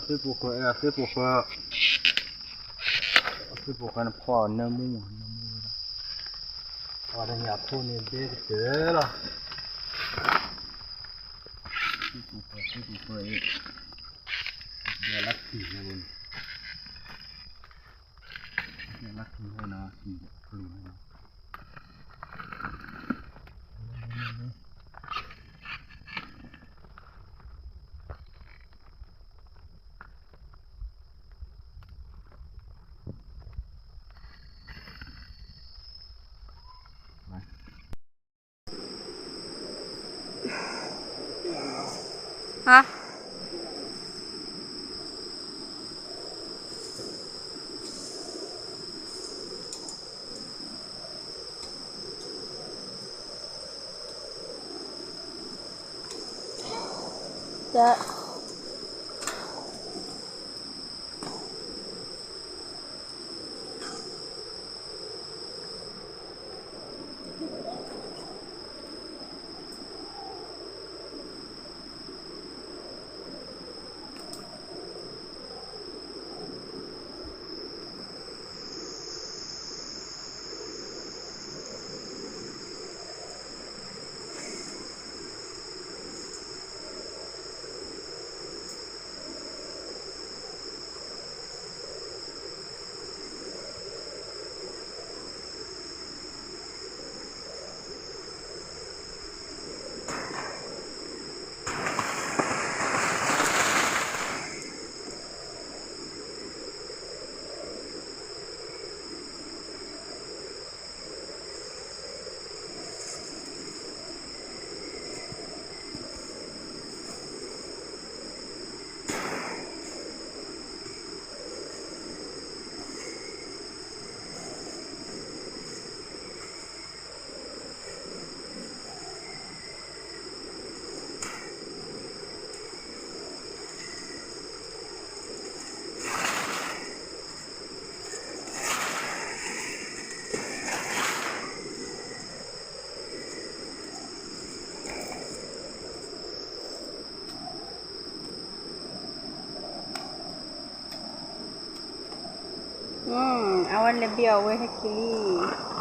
သ့ၣ်ပူၤဃၢၤ အဲၣ် သ့ၣ်ပူၤဃၢၤ, သ့ၣ်ပူၤဃၢၤန့ၣ်ဖီၣ်အီၤနၢမူမး နၢမူဝဲဒၣ်, အဝဲတညၣ်ဖိန့ၣ်ဘဲကတၢၢ်လီၤ, သ့ၣ်ပူၤဃၢၤ သ့ၣ်ပူၤဃၢၤအံၤ, ဘဲလၢခံန့ၣ်, ဘဲလၢခံန့ၣ်, အဝဲလဲၤဘံၣ်အီၣ်ဝဲဟဲက့ၤလံ.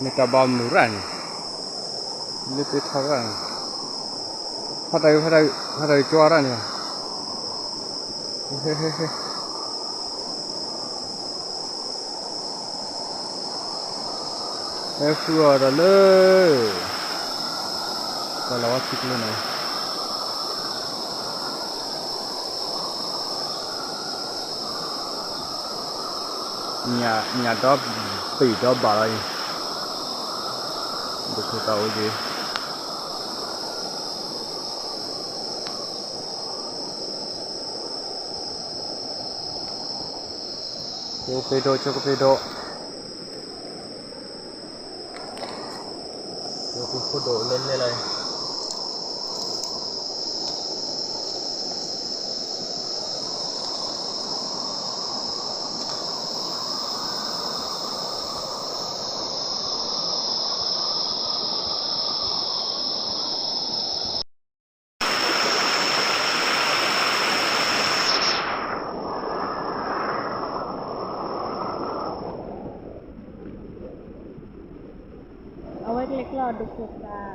မ့ၢ်တၢ်ဘၣ်မုာ်ရၣ်န့ၣ်, လၢပထီရၣ်န့ၣ်, ဖးတၢ်, ဖးတၢ်ကၠွါရၣ်န့ၣ်, ဟဲဃုအီၤဒီးလၢ ကီၢ်လီၤဝါထံကျိန့ၣ် ညၣ်ဒီပ့ၢ်ဒီဘၣ်လီၤအံၤ, ခိခိၣ်တၢ်အိၣ်က့ၤ ကပ့ၤဒိၣ် ကပ့ၤဒိၣ် ကပ့ၤခိၣ်ဒိၣ်နဲၣ်နဲၣ်လီၤ. အဝဲကျဲကျီၢ်ဒိၣ်ခိၣ်သး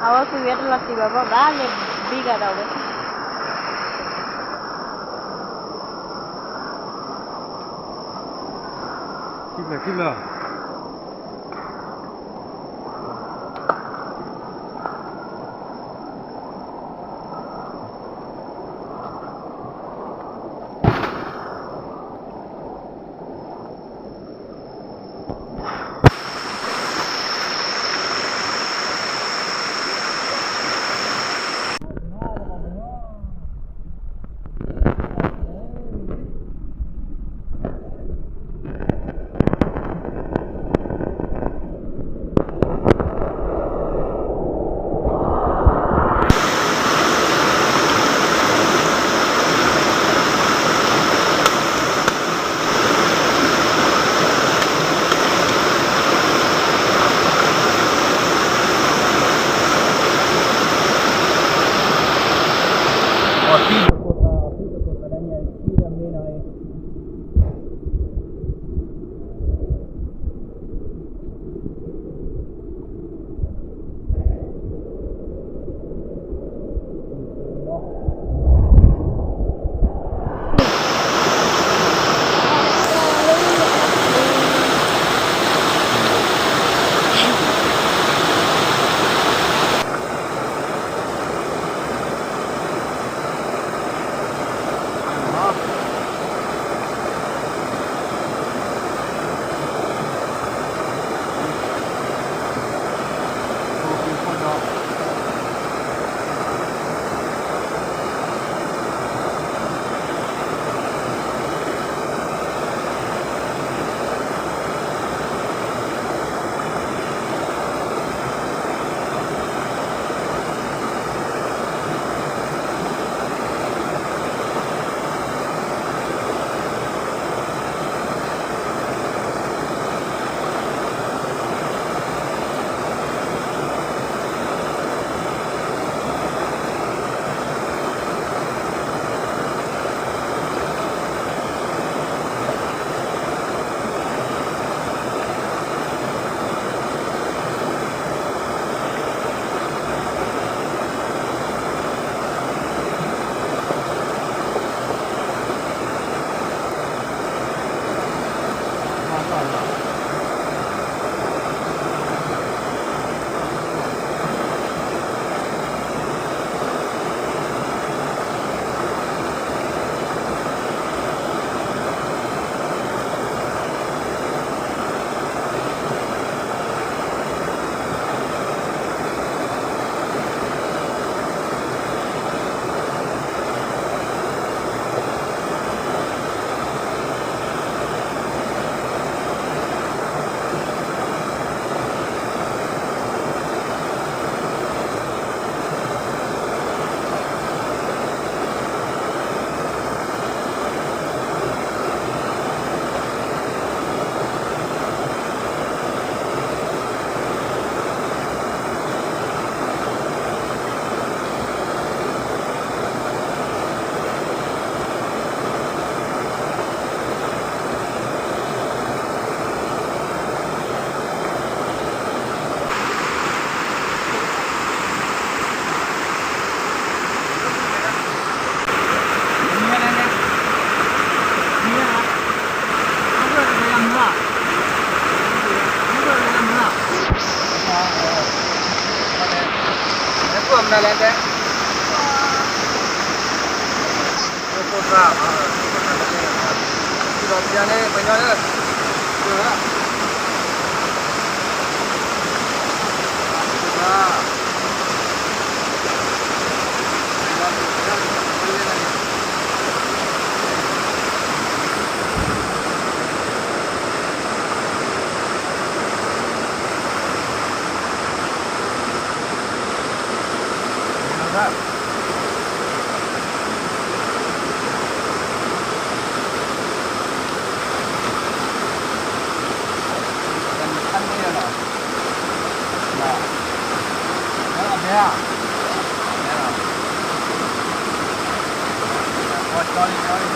အဝဲကွံာ်ဝဲတလီၤတံၢ်ဘၣ်ဘၣ်ဘၣ် လဲၤဘံဂၤဒီးဝဲ ခံဖျၢၣ် ခံဖျၢၣ်. လဲၣ်တဲ, ခိၣ်သၣ်, ခိၣ်သၣ်လၢန့ၣ်, ဒီးပျၢၤန့ၣ် ပှဲၤညီလၢ